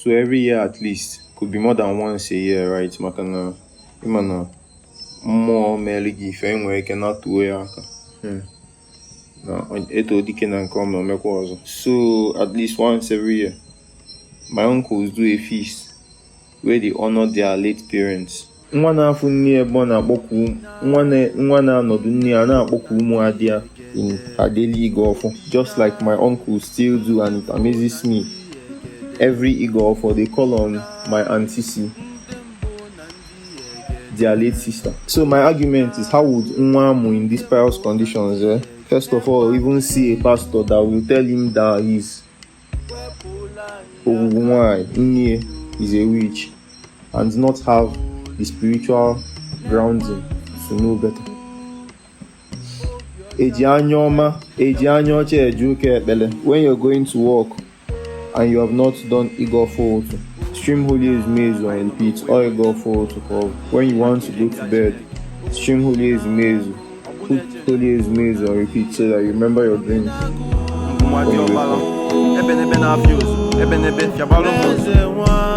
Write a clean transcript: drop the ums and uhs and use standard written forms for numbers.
So every year at least, could be more than once a year, right? Maka na ịma na mmụọ mere gị ife enwere ike natuo ya aka. Na eto dike na nke ọma omekwa ọzọ. So at least once every year, my uncles do a feast where they honor their late parents. Nwa na-afụ nne ya ebe ọ na-akpọku nwa na- nwa na-anọdụ nne ya na-akpọku ụmụada ya in her daily ịgọ ọfọ, just like my uncles still do, and it amazes me. Every ịgọ ọfọ, they call on my auntie C, their late sister. So my argument is, how would nwa amụ in these pious conditions, eh, first of all, even see a pastor that will tell him that his ogwugwu nwanyị nne is a witch and not have the spiritual grounding to know better? Eji anya ọma, eji anya ọcha eje ụka ekpele. When you're going to work and you have not done ịgọ ọfọ ụtụ, stream Holy Ezumezu and repeat or ịgọ ọfọ ụtụ ka ọ bụ. When you want to go to bed, stream Holy Ezumezu, put Holy Ezumezu and repeat so that you remember your dreams Nwa when you wake diọkpala up. Ebenebe na-afịa ozu, ebenebe fịabalụ m ozu.